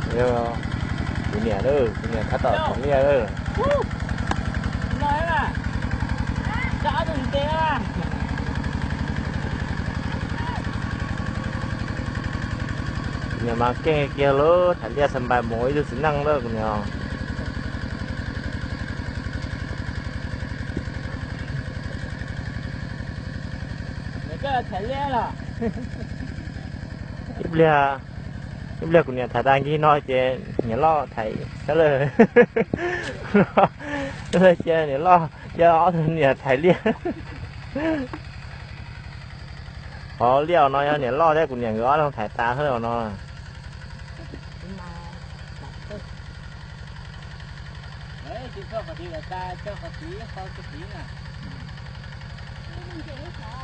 Kuv niam, kuv niam tab tom thaiv liaj. Kuv niam mas keej kiag lub thaiv liaj xa npais mus ib tug txiv neej lawm kuv niam. Ib pliag, ib pliag kuv niam thaiv tas nkig no ces niam loj thaiv xwb lawm. Cia niam loj, cia ob tug niam thaiv liaj. Qhov liaj no yog niam loj thiab kuv niam nkawd ob leeg thaiv tas xwb os no.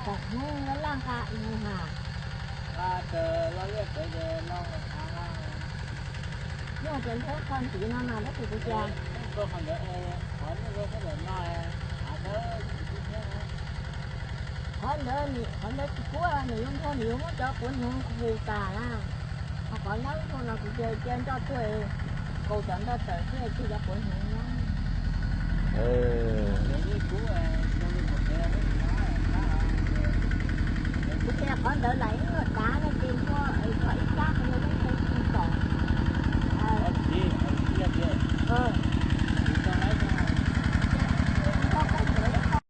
Qhov ntawd, qhov ntawd tsis kub, nws yuav nrog nws yuav muab cov quav hnyuv hu tas na. Ho qhov nyob ib hnub no kuv cia cia nroj tuaj, kaus cov nroj tawm xwb, cia cov quav hnyuv nyob. Kuv cia qhov ntawd lam ib nyuag dav,